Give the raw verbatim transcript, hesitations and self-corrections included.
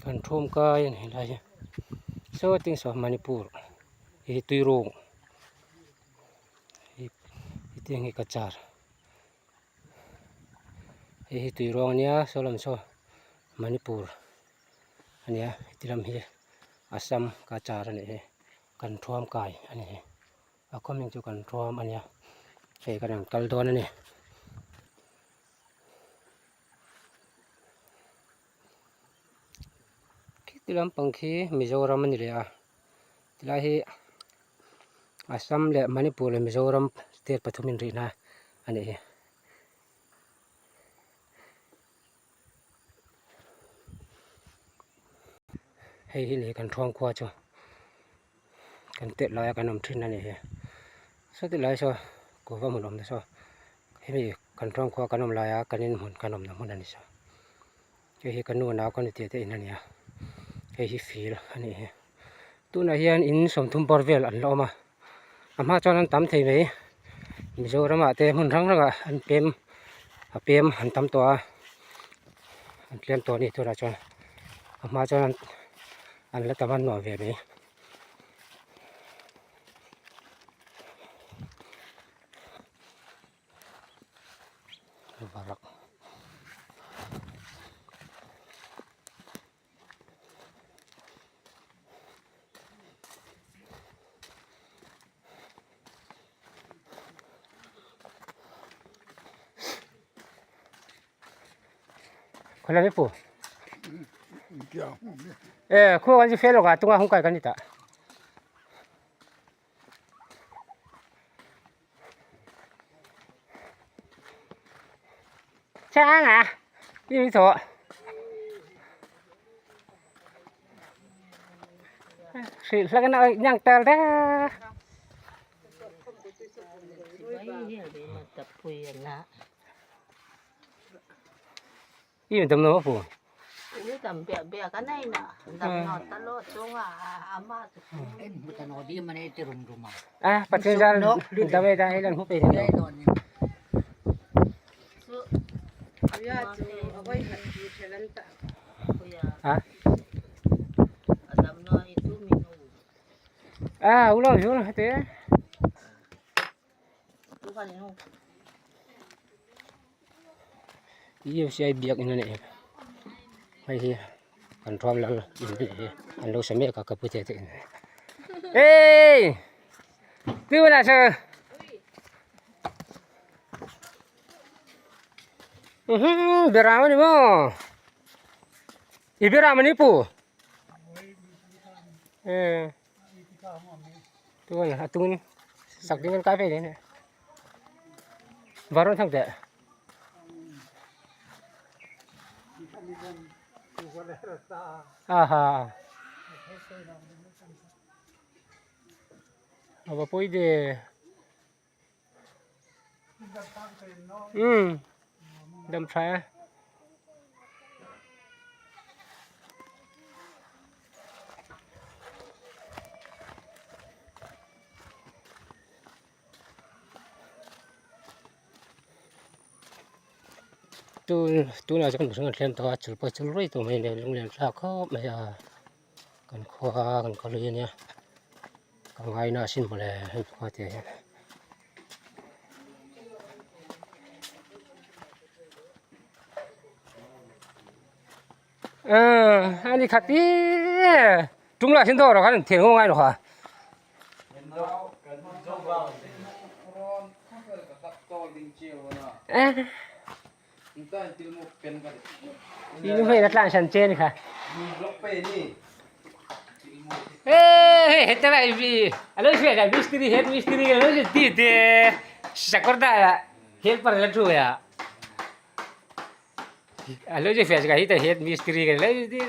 Kan ṭhuom kai a ni lai hi. Saw tieng saw Manipur. Hi hi Tuiruong. Hi, hi tieng hi Cachar. Hi hi Tuiruong a nia, saw lam saw Manipur a nia, hi ti lam hi Assam Cachar a ni hi. Kan ṭhuom kai a ni hi. A khawm hin chu kan ṭhuom a nia. Hei kan kal dawn a nih. Khi ti lampang khi Mizoram a ni le a. Ti lai hi Assam le Manipur le Mizoram state pathum inrina a ni hi. Hei hi le kan ṭhuom khua chu. Kan tet laia kan awm ṭhin a ni hi. Saw ti lai saw, kuva hmun awmna saw. Hi mi kan ṭhuom khua kan awm laia, kan in hmun kan awmna hmun a ni saw. Hei hi kan nu nau kan nu te te in a nia. Hei hi field a ni hi. Tuna hian in sawmthum bawr vel an la awm a. A hma chuan an tam thei mai. Mizoramah te hmun hrang hrangah an pem, a pem an tam tawh a. An tlem tawh a ni tunah chuan. A hma chuan an, an la tam an nuam ve mai. Varak. Khawla ni pu. Eh, khu kan chi fel lo ka tunga hung kai kan ni ta. Chang a. Ni mi tho. Si hlak na nyang tal da. I dam naw pu. I dam bia bia ka nei na. Dam naw ta lo chunga ama. En mu ta naw di ma nei ti rum rum a. Ah, Pathian zal dam e da, i lan hu pe ni. Dai naw ni. Su. Ya chu a vai hat ti thelan ta. Ha? A dam naw i tu mi nu. Ah, u lo yu te. E F C I biak in a ni. Hei hi, kan ṭhuom lal in a ni. An lo sa mek a ka pu te te in. Hey! Tuna sa. Mhm, bera mani mo. I bera mani pu. Eh. Tuan, a tun sak ding an kai ve ne. Varon thang te. Aha. Ava poi de. Hmm. Dam ṭha. Tu, tuna chu kan hring an thlem tawh a, chul pawh chul rei tawh mai nia, lung lian thlak khawp mai a. Kan khua, kan khaw lui a nia. Ka ngaina a sin mawle, hei khua te hian. Ah, a ni khat hi. Tum la sin dawr khan thil ngai lo kha. Eh. Inu hei na tlan san chen kha. Eh, hei, hei, hei, hei, hei, hei, mistri, head mistri, hei, hei, ti, ti. Sakor da, helper la thu ya. Hei, hei, hei, hei, head mistri, hei, hei,